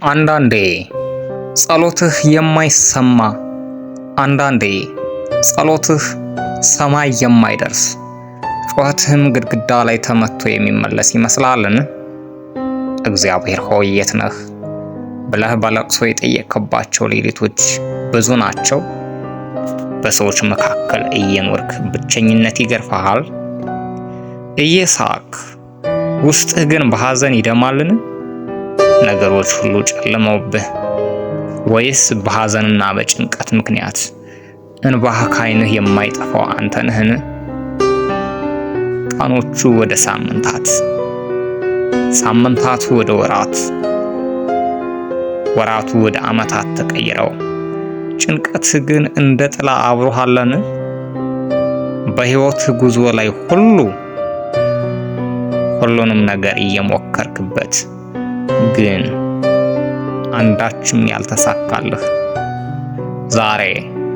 አንዳንዴ ጸሎትህ የማይሰማ፣ አንዳንዴ ጸሎትህ ሰማይ የማይደርስ፣ ጩኸትህም ግድግዳ ላይ ተመቶ የሚመለስ ይመስላልን? እግዚአብሔር ሆይ የት ነህ ብለህ በለቅሶ የጠየቅክባቸው ሌሊቶች ብዙ ናቸው። በሰዎች መካከል እየኖርክ ብቸኝነት ይገርፍሃል። እየሳቅህ ውስጥህ ግን በሐዘን ይደማልን? ነገሮች ሁሉ ጨልመውብህ ወይስ በሐዘንና በጭንቀት ምክንያት እንባህ ካይንህ የማይጠፋው አንተ ነህን? ቀኖቹ ወደ ሳምንታት፣ ሳምንታቱ ወደ ወራት፣ ወራቱ ወደ ዓመታት ተቀይረው ጭንቀት ግን እንደ ጥላ አብሮሃለን? በሕይወት ጉዞ ላይ ሁሉ ሁሉንም ነገር እየሞከርክበት ግን አንዳችም ያልተሳካልህ፣ ዛሬ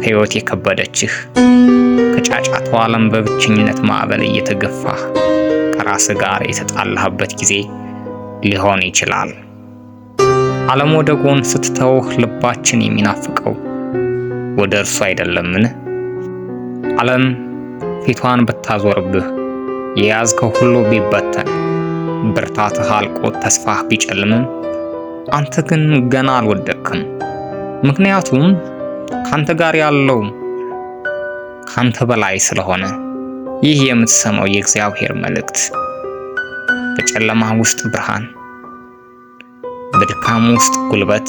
ሕይወት የከበደችህ፣ ከጫጫታው ዓለም በብቸኝነት ማዕበል እየተገፋህ ከራስህ ጋር የተጣላህበት ጊዜ ሊሆን ይችላል። ዓለም ወደ ጎን ስትተውህ ልባችን የሚናፍቀው ወደ እርሱ አይደለምን? ዓለም ፊቷን ብታዞርብህ፣ የያዝከው ሁሉ ቢበተን፣ ብርታትህ አልቆ ተስፋህ ቢጨልምም፣ አንተ ግን ገና አልወደቅክም። ምክንያቱም ካንተ ጋር ያለው ካንተ በላይ ስለሆነ። ይህ የምትሰማው የእግዚአብሔር መልእክት በጨለማ ውስጥ ብርሃን፣ በድካም ውስጥ ጉልበት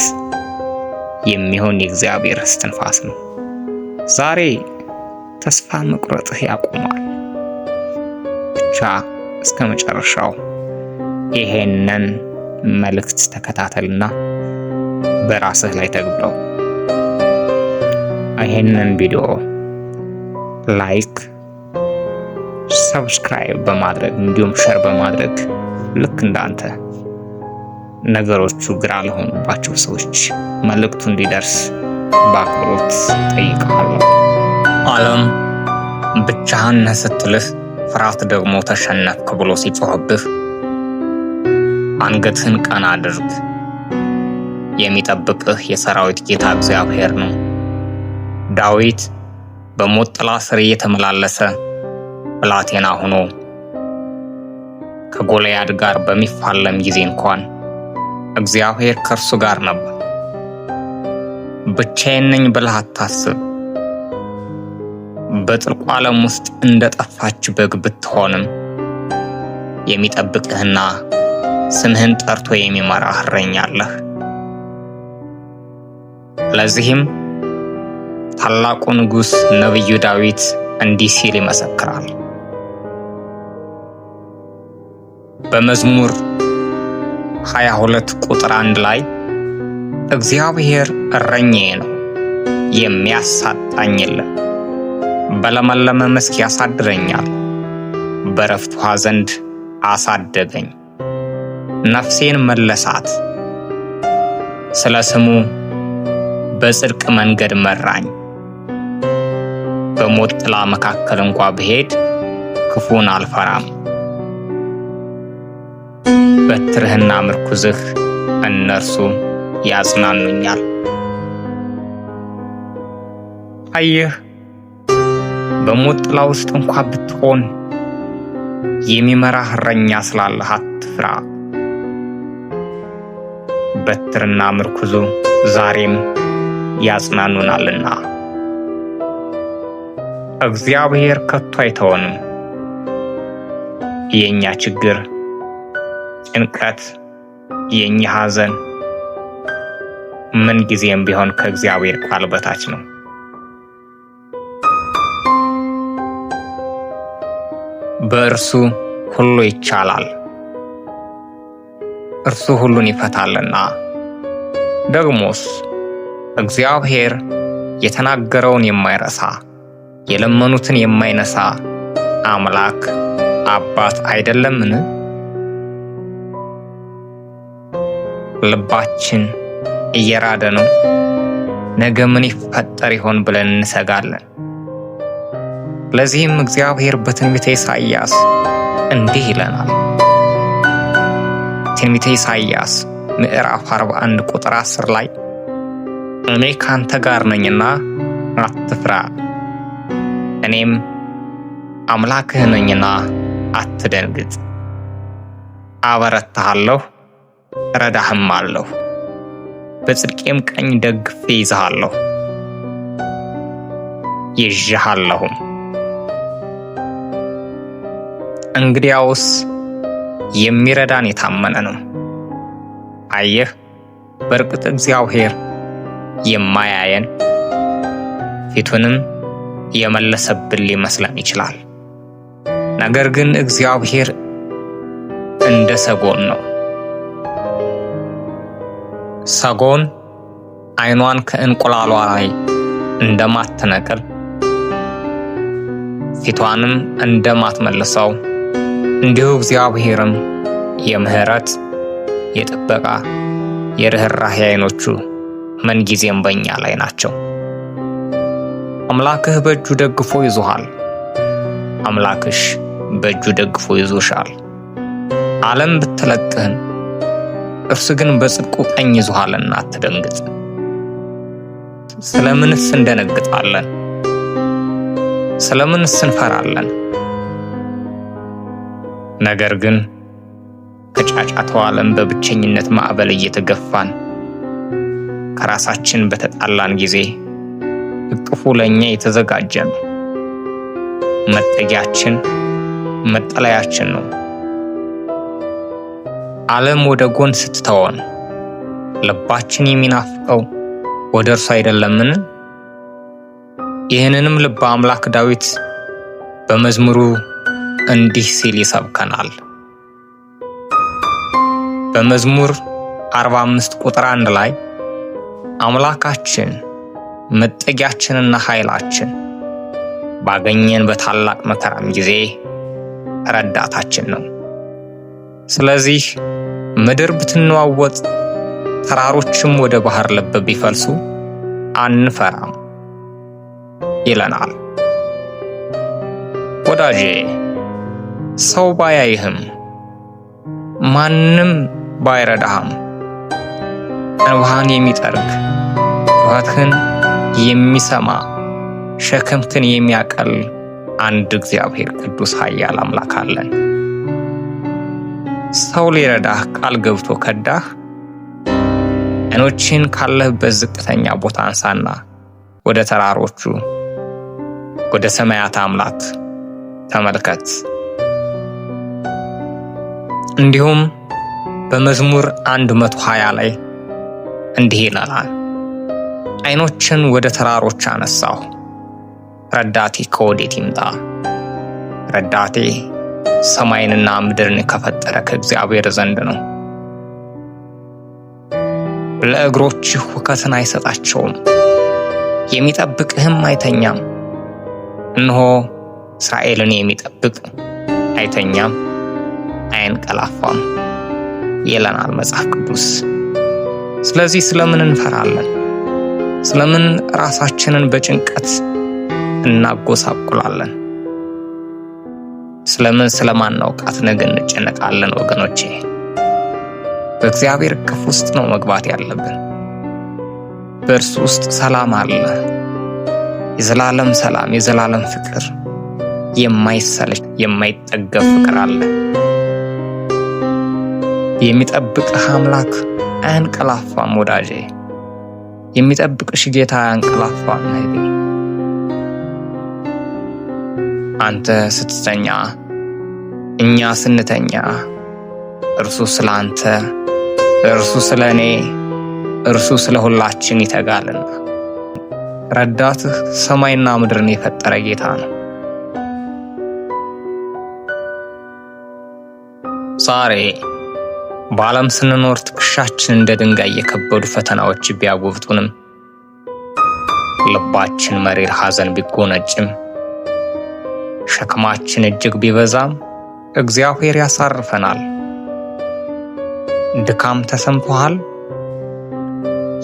የሚሆን የእግዚአብሔር እስትንፋስ ነው። ዛሬ ተስፋ መቁረጥህ ያቆማል። ብቻ እስከ መጨረሻው ይሄንን መልእክት ተከታተልና በራስህ ላይ ተግብረው። ይሄንን ቪዲዮ like፣ subscribe በማድረግ እንዲሁም share በማድረግ ልክ እንዳንተ ነገሮቹ ግራ ለሆኑባቸው ሰዎች መልእክቱ እንዲደርስ በአክብሮት ጠይቃለሁ። ዓለም ብቻህን ነህ ስትልህ፣ ፍርሃት ደግሞ ተሸነፍክ ብሎ ሲጮህብህ አንገትህን ቀና አድርግ። የሚጠብቅህ የሰራዊት ጌታ እግዚአብሔር ነው። ዳዊት በሞት ጥላ ስር እየተመላለሰ ብላቴና ሆኖ ከጎልያድ ጋር በሚፋለም ጊዜ እንኳን እግዚአብሔር ከእርሱ ጋር ነበር። ብቻዬን ነኝ ብለህ አታስብ። በጥልቁ ዓለም ውስጥ እንደ ጠፋች በግ ብትሆንም የሚጠብቅህና ስምህን ጠርቶ የሚመራህ እረኛ አለህ። ለዚህም ታላቁ ንጉሥ ነቢዩ ዳዊት እንዲህ ሲል ይመሰክራል። በመዝሙር 22 ቁጥር 1 ላይ እግዚአብሔር እረኛዬ ነው፣ የሚያሳጣኝ የለም። በለመለመ መስክ ያሳድረኛል፣ በዕረፍት ውኃ ዘንድ አሳደገኝ። ነፍሴን መለሳት፣ ስለ ስሙ በጽድቅ መንገድ መራኝ። በሞት ጥላ መካከል እንኳ ብሄድ ክፉን አልፈራም። በትርህና ምርኩዝህ እነርሱ ያጽናኑኛል። አየህ፣ በሞት ጥላ ውስጥ እንኳ ብትሆን የሚመራህ እረኛ ስላለህ አትፍራ። በትርና ምርኩዙ ዛሬም ያጽናኑናልና። እግዚአብሔር ከቶ አይተወንም። የእኛ ችግር፣ ጭንቀት፣ የእኛ ሐዘን ምን ጊዜም ቢሆን ከእግዚአብሔር ቃል በታች ነው። በእርሱ ሁሉ ይቻላል፣ እርሱ ሁሉን ይፈታልና። ደግሞስ እግዚአብሔር የተናገረውን የማይረሳ፣ የለመኑትን የማይነሳ አምላክ አባት አይደለምን? ልባችን እየራደ ነው። ነገ ምን ይፈጠር ይሆን ብለን እንሰጋለን። ለዚህም እግዚአብሔር በትንቢተ ኢሳይያስ እንዲህ ይለናል። ትንቢተ ኢሳይያስ ምዕራፍ 41 ቁጥር 10 ላይ እኔ ካንተ ጋር ነኝና አትፍራ፣ እኔም አምላክህ ነኝና አትደንግጥ፣ አበረታሃለሁ፣ እረዳህም አለሁ፣ በጽድቄም ቀኝ ደግፌ ይዝሃለሁ ይዤሃለሁም። እንግዲያውስ የሚረዳን የታመነ ነው። አየህ፣ በእርግጥ እግዚአብሔር የማያየን ፊቱንም የመለሰብን ሊመስለን ይችላል። ነገር ግን እግዚአብሔር እንደ ሰጎን ነው። ሰጎን ዓይኗን ከእንቁላሏ ላይ እንደማትነቅል ፊቷንም እንደማትመልሰው እንዲሁ እግዚአብሔርም የምሕረት የጥበቃ የርኅራኄ ዓይኖቹ ምንጊዜም በእኛ ላይ ናቸው። አምላክህ በእጁ ደግፎ ይዞሃል። አምላክሽ በእጁ ደግፎ ይዞሻል። ዓለም ብትለቅህም እርሱ ግን በጽድቁ ቀኝ ይዞሃልና አትደንግጥ። ስለምንስ እንደነግጣለን? ስለምንስ እንፈራለን? ነገር ግን ከጫጫታው ዓለም በብቸኝነት ማዕበል እየተገፋን ከራሳችን በተጣላን ጊዜ እቅፉ ለእኛ የተዘጋጀ ነው። መጠጊያችን መጠለያችን ነው። ዓለም ወደ ጎን ስትተወን ልባችን የሚናፍቀው ወደ እርሱ አይደለምን? ይህንንም ልበ አምላክ ዳዊት በመዝሙሩ እንዲህ ሲል ይሰብከናል። በመዝሙር 45 ቁጥር 1 ላይ አምላካችን መጠጊያችንና ኃይላችን ባገኘን በታላቅ መከራም ጊዜ ረዳታችን ነው። ስለዚህ ምድር ብትነዋወጥ ተራሮችም ወደ ባህር ልብ ቢፈልሱ አንፈራም ይለናል። ወዳጄ ሰው ባያይህም ማንም ባይረዳህም እንባህን የሚጠርግ ጩኸትህን የሚሰማ ሸክምህን የሚያቀል አንድ እግዚአብሔር ቅዱስ ኃያል አምላክ አለን። ሰው ሊረዳህ ቃል ገብቶ ከዳህ፣ ዓይኖችህን ካለህበት ዝቅተኛ ቦታ አንሳና ወደ ተራሮቹ ወደ ሰማያት አምላክ ተመልከት። እንዲሁም በመዝሙር 120 ላይ እንዲህ ይላል፣ ዓይኖችን ወደ ተራሮች አነሳሁ፣ ረዳቴ ከወዴት ይምጣ? ረዳቴ ሰማይንና ምድርን ከፈጠረ ከእግዚአብሔር ዘንድ ነው። ለእግሮችህ ሁከትን አይሰጣቸውም፣ የሚጠብቅህም አይተኛም። እነሆ እስራኤልን የሚጠብቅ አይተኛም አያንቀላፋም ይለናል መጽሐፍ ቅዱስ። ስለዚህ ስለምን እንፈራለን? ስለምን ራሳችንን በጭንቀት እናጎሳቁላለን? ስለምን ስለማናውቃት ነገ እንጨነቃለን? ወገኖቼ በእግዚአብሔር እቅፍ ውስጥ ነው መግባት ያለብን። በእርሱ ውስጥ ሰላም አለ። የዘላለም ሰላም፣ የዘላለም ፍቅር፣ የማይሰለች የማይጠገብ ፍቅር አለ። የሚጠብቅህ አምላክ አያንቀላፋም ወዳጄ። የሚጠብቅሽ ጌታ አያንቀላፋም እህቴ። አንተ ስትተኛ፣ እኛ ስንተኛ፣ እርሱ ስለ አንተ፣ እርሱ ስለ እኔ፣ እርሱ ስለ ሁላችን ይተጋልና። ረዳትህ ሰማይና ምድርን የፈጠረ ጌታ ነው። ዛሬ በዓለም ስንኖር ትከሻችን እንደ ድንጋይ የከበዱ ፈተናዎች ቢያጎብጡንም፣ ልባችን መሪር ሐዘን ቢጎነጭም፣ ሸክማችን እጅግ ቢበዛም እግዚአብሔር ያሳርፈናል። ድካም ተሰምቶሃል?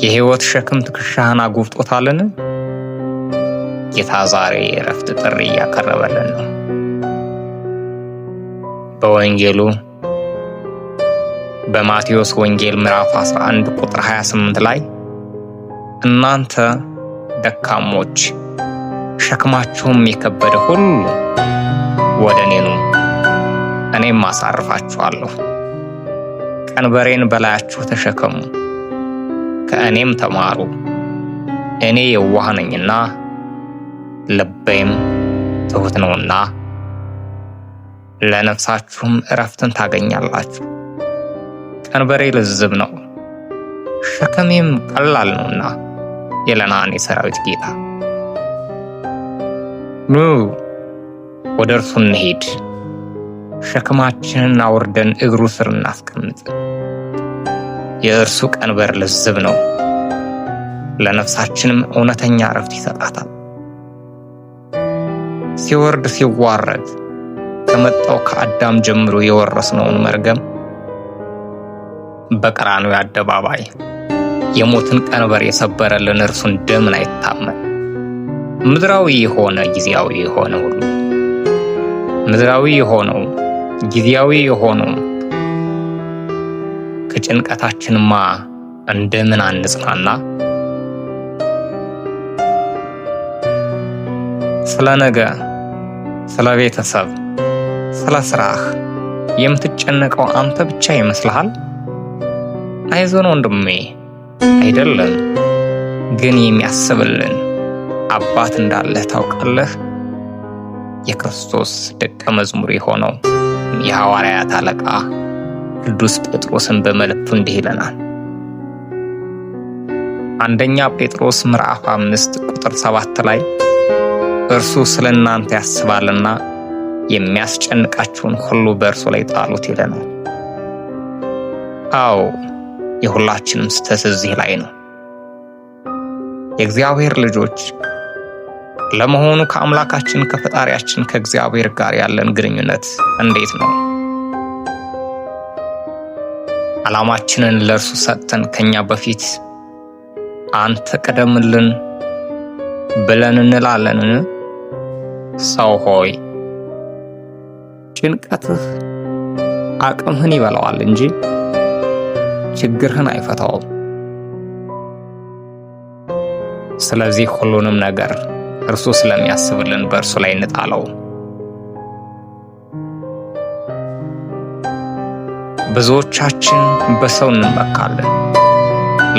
የሕይወት ሸክም ትከሻህን አጎብጦታልን? ጌታ ዛሬ የእረፍት ጥሪ እያቀረበልን ነው። በወንጌሉ በማቴዎስ ወንጌል ምዕራፍ 11 ቁጥር 28 ላይ እናንተ ደካሞች ሸክማችሁም የከበደ ሁሉ ወደ እኔ ኑ፣ እኔም አሳርፋችኋለሁ። ቀንበሬን በላያችሁ ተሸከሙ፣ ከእኔም ተማሩ፣ እኔ የዋህ ነኝና ልቤም ትሑት ነውና፣ ለነፍሳችሁም እረፍትን ታገኛላችሁ። ቀንበሬ ልዝብ ነው፣ ሸክሜም ቀላል ነውና ይለናል የሰራዊት ጌታ። ኑ ወደ እርሱ እንሂድ፣ ሸክማችንን አውርደን እግሩ ስር እናስቀምጥ። የእርሱ ቀንበር ልዝብ ነው፣ ለነፍሳችንም እውነተኛ እረፍት ይሰጣታል። ሲወርድ ሲዋረድ ከመጣው ከአዳም ጀምሮ የወረስነውን መርገም በቀራንዮ አደባባይ የሞትን ቀንበር የሰበረልን እርሱን እንደምን አይታመን? ምድራዊ የሆነ ጊዜያዊ የሆነ ሁሉ ምድራዊ የሆነው ጊዜያዊ የሆነው ከጭንቀታችንማ እንደምን አንጽናና? ስለ ነገ፣ ስለ ቤተሰብ፣ ስለ ስራህ የምትጨነቀው አንተ ብቻ ይመስልሃል? አይዞን ወንድሜ፣ አይደለም ግን የሚያስብልን አባት እንዳለህ ታውቃለህ። የክርስቶስ ደቀ መዝሙር የሆነው የሐዋርያት አለቃ ቅዱስ ጴጥሮስን በመልእክቱ እንዲህ ይለናል። አንደኛ ጴጥሮስ ምዕራፍ 5 ቁጥር 7 ላይ እርሱ ስለ እናንተ ያስባልና የሚያስጨንቃችሁን ሁሉ በእርሱ ላይ ጣሉት ይለናል። አዎ የሁላችንም ስህተት እዚህ ላይ ነው። የእግዚአብሔር ልጆች ለመሆኑ ከአምላካችን ከፈጣሪያችን ከእግዚአብሔር ጋር ያለን ግንኙነት እንዴት ነው? ዓላማችንን ለእርሱ ሰጥተን ከኛ በፊት አንተ ቀደምልን ብለን እንላለንን? ሰው ሆይ ጭንቀትህ አቅምህን ይበላዋል እንጂ ችግርህን አይፈታውም። ስለዚህ ሁሉንም ነገር እርሱ ስለሚያስብልን በእርሱ ላይ እንጣለው። ብዙዎቻችን በሰው እንመካለን፣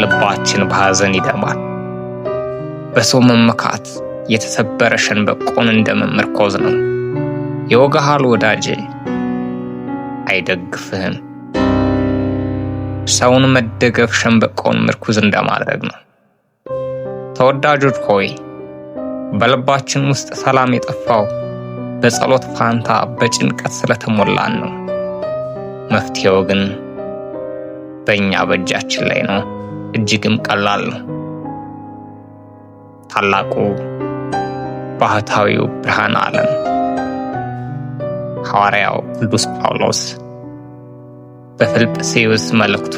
ልባችን በሐዘን ይደማል። በሰው መመካት የተሰበረ ሸንበቆን እንደመመርኮዝ ነው። ይወጋሃል ወዳጄ፣ አይደግፍህም። ሰውን መደገፍ ሸንበቆን ምርኩዝ እንደማድረግ ነው። ተወዳጆች ሆይ በልባችን ውስጥ ሰላም የጠፋው በጸሎት ፋንታ በጭንቀት ስለተሞላን ነው። መፍትሄው ግን በእኛ በእጃችን ላይ ነው። እጅግም ቀላል ነው። ታላቁ ባህታዊው ብርሃን ዓለም ሐዋርያው ቅዱስ ጳውሎስ በፊልጵስዩስ መልእክቱ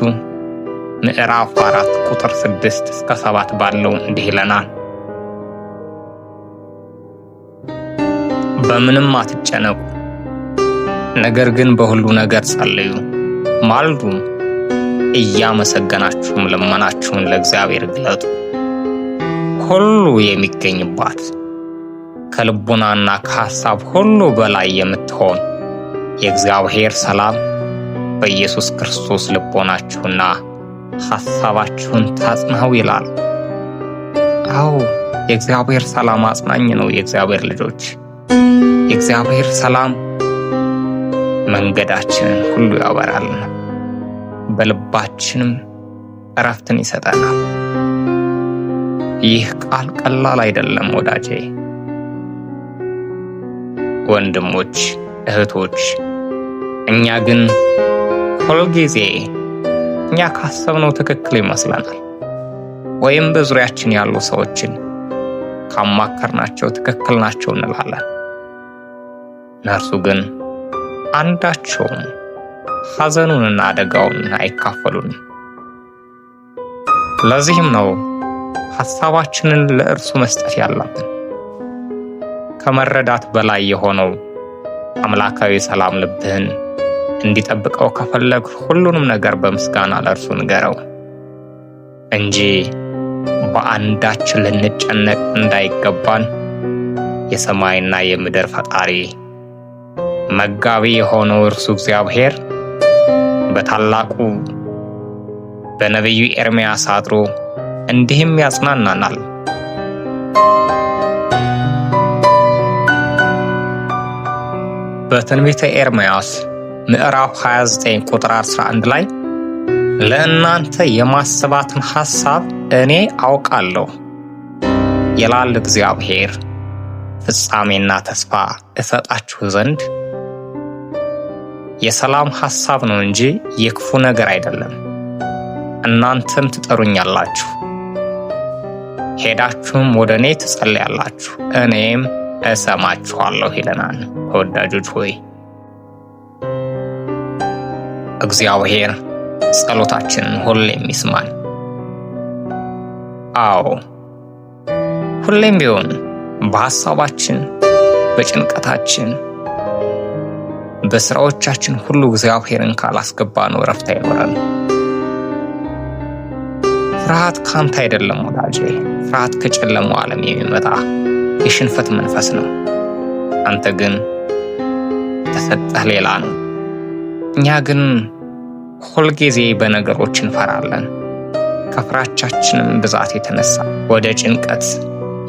ምዕራፍ 4 ቁጥር 6 እስከ 7 ባለው እንዲህ ይለናል። በምንም አትጨነቁ፣ ነገር ግን በሁሉ ነገር ጸልዩ፣ ማልዱም፣ እያመሰገናችሁም ልመናችሁን ለእግዚአብሔር ግለጡ። ሁሉ የሚገኝባት ከልቡናና ከሐሳብ ሁሉ በላይ የምትሆን የእግዚአብሔር ሰላም በኢየሱስ ክርስቶስ ልቦናችሁና ሐሳባችሁን ታጽናው ይላል። አዎ የእግዚአብሔር ሰላም አጽናኝ ነው። የእግዚአብሔር ልጆች የእግዚአብሔር ሰላም መንገዳችንን ሁሉ ያበራልና በልባችንም እረፍትን ይሰጠናል። ይህ ቃል ቀላል አይደለም ወዳጄ፣ ወንድሞች፣ እህቶች። እኛ ግን ሁልጊዜ እኛ ካሰብነው ትክክል ይመስለናል፣ ወይም በዙሪያችን ያሉ ሰዎችን ካማከርናቸው ትክክል ናቸው እንላለን። እነርሱ ግን አንዳቸውም ሐዘኑንና አደጋውን አይካፈሉንም። ለዚህም ነው ሐሳባችንን ለእርሱ መስጠት ያለብን። ከመረዳት በላይ የሆነው አምላካዊ ሰላም ልብህን እንዲጠብቀው ከፈለግ ሁሉንም ነገር በምስጋና ለእርሱ ንገረው እንጂ በአንዳች ልንጨነቅ እንዳይገባን የሰማይና የምድር ፈጣሪ መጋቢ የሆነው እርሱ እግዚአብሔር በታላቁ በነቢዩ ኤርምያስ አድሮ እንዲህም ያጽናናናል። በትንቢተ ኤርምያስ ምዕራፍ 29 ቁጥር 11 ላይ ለእናንተ የማስባትን ሐሳብ እኔ አውቃለሁ ይላል እግዚአብሔር፣ ፍጻሜና ተስፋ እሰጣችሁ ዘንድ የሰላም ሐሳብ ነው እንጂ የክፉ ነገር አይደለም። እናንተም ትጠሩኛላችሁ፣ ሄዳችሁም ወደ እኔ ትጸልያላችሁ፣ እኔም እሰማችኋለሁ ይለናል። ተወዳጆች ሆይ እግዚአብሔር ጸሎታችንን ሁሌም ይስማል። አዎ ሁሌም ቢሆን በሐሳባችን፣ በጭንቀታችን፣ በስራዎቻችን ሁሉ እግዚአብሔርን ካላስገባ ነው እረፍት አይኖረን። ፍርሃት ካንተ አይደለም ወዳጄ። ፍርሃት ከጨለማው ዓለም የሚመጣ የሽንፈት መንፈስ ነው። አንተ ግን የተሰጠህ ሌላ ነው። እኛ ግን ሁልጊዜ በነገሮች እንፈራለን። ከፍራቻችንም ብዛት የተነሳ ወደ ጭንቀት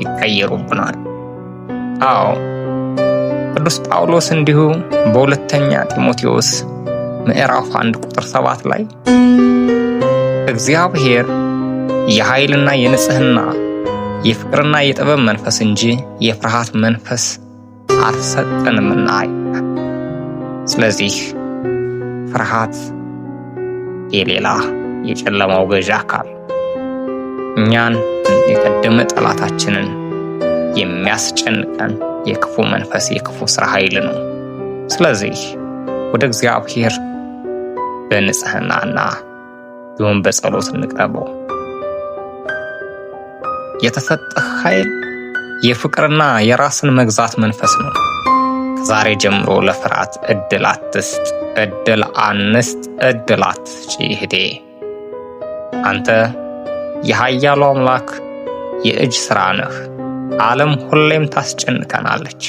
ይቀየሩብናል። አዎ ቅዱስ ጳውሎስ እንዲሁ በሁለተኛ ጢሞቴዎስ ምዕራፍ 1 ቁጥር 7 ላይ እግዚአብሔር የኃይልና የንጽህና የፍቅርና የጥበብ መንፈስ እንጂ የፍርሃት መንፈስ አልሰጠንምና። ስለዚህ ፍርሃት የሌላ የጨለማው ገዥ አካል እኛን የቀደመ ጠላታችንን የሚያስጨንቀን የክፉ መንፈስ የክፉ ስራ ኃይል ነው። ስለዚህ ወደ እግዚአብሔር በንጽህናና ቢሆን በጸሎት እንቅረበው። የተሰጠህ ኃይል የፍቅርና የራስን መግዛት መንፈስ ነው። ከዛሬ ጀምሮ ለፍርሃት እድል አትስጥ፣ እድል አንስጥ፣ እድል አትስጪ እህቴ። አንተ የኃያሉ አምላክ የእጅ ሥራ ነህ። ዓለም ሁሌም ታስጨንቀናለች፣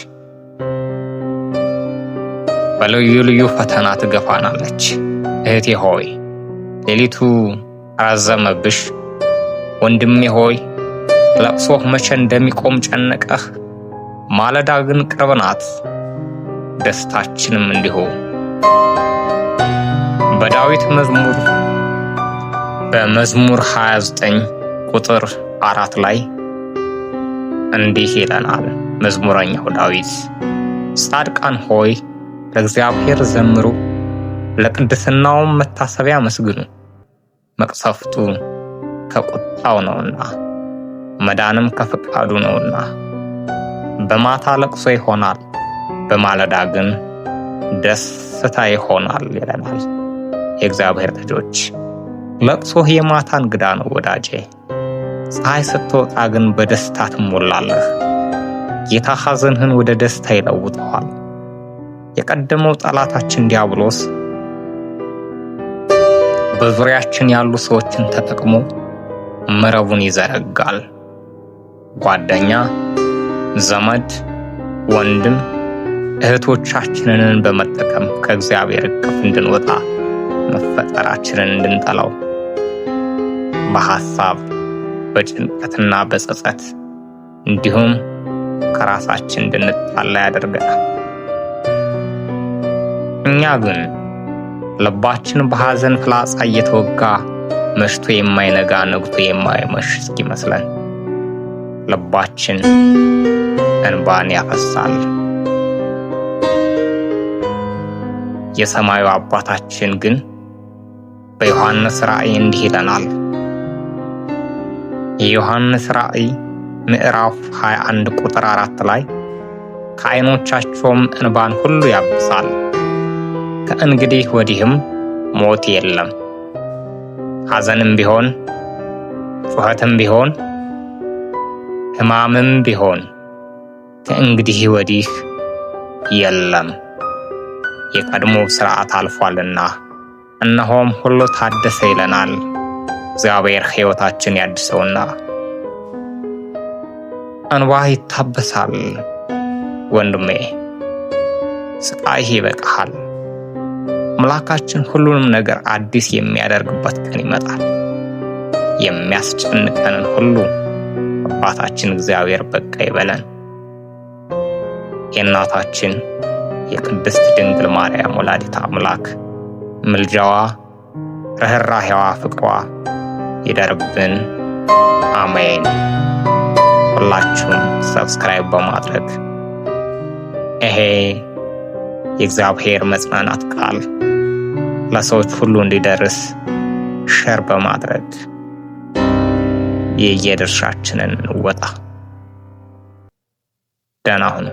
በልዩ ልዩ ፈተና ትገፋናለች። እህቴ ሆይ ሌሊቱ ረዘመብሽ። ወንድሜ ሆይ ለቅሶህ መቼ እንደሚቆም ጨነቀህ። ማለዳ ግን ቅርብ ናት፣ ደስታችንም እንዲሁ። በዳዊት መዝሙር በመዝሙር 29 ቁጥር 4 ላይ እንዲህ ይለናል መዝሙረኛው ዳዊት፣ ጻድቃን ሆይ ለእግዚአብሔር ዘምሩ፣ ለቅድስናውም መታሰቢያ አመስግኑ። መቅሰፍቱ ከቁጣው ነውና መዳንም ከፈቃዱ ነውና። በማታ ለቅሶ ይሆናል፣ በማለዳ ግን ደስታ ይሆናል ይለናል። የእግዚአብሔር ልጆች ለቅሶህ የማታ እንግዳ ነው ወዳጄ። ፀሐይ ስትወጣ ግን በደስታ ትሞላለህ። ጌታ ሐዘንህን ወደ ደስታ ይለውጠዋል። የቀደመው ጠላታችን ዲያብሎስ በዙሪያችን ያሉ ሰዎችን ተጠቅሞ መረቡን ይዘረጋል። ጓደኛ፣ ዘመድ፣ ወንድም እህቶቻችንን በመጠቀም ከእግዚአብሔር እቅፍ እንድንወጣ መፈጠራችንን እንድንጠላው በሐሳብ በጭንቀትና በጸጸት እንዲሁም ከራሳችን እንድንጣላ ያደርገናል። እኛ ግን ልባችን በሐዘን ፍላጻ እየተወጋ መሽቶ የማይነጋ ነግቶ የማይመሽ እስኪመስለን ልባችን እንባን ያፈሳል። የሰማዩ አባታችን ግን በዮሐንስ ራእይ እንዲህ ይለናል። የዮሐንስ ራእይ ምዕራፍ 21 ቁጥር 4 ላይ ከዓይኖቻቸውም እንባን ሁሉ ያብሳል፣ ከእንግዲህ ወዲህም ሞት የለም፣ ሐዘንም ቢሆን ጩኸትም ቢሆን ሕማምም ቢሆን ከእንግዲህ ወዲህ የለም የቀድሞ ሥርዓት አልፏልና እነሆም ሁሉ ታደሰ ይለናል። እግዚአብሔር ሕይወታችን ያድሰውና እንባህ ይታበሳል። ወንድሜ ስቃይህ ይበቃሃል። አምላካችን ሁሉንም ነገር አዲስ የሚያደርግበት ቀን ይመጣል። የሚያስጨንቀንን ሁሉ አባታችን እግዚአብሔር በቃ ይበለን። የእናታችን የቅድስት ድንግል ማርያም ወላዲተ አምላክ ምልጃዋ፣ ርኅራኄዋ፣ ፍቅሯ ይደርብን። አሜን። ሁላችሁም subscribe በማድረግ ይሄ የእግዚአብሔር መጽናናት ቃል ለሰዎች ሁሉ እንዲደርስ share በማድረግ የየድርሻችንን እንወጣ። ደህና ሁኑ።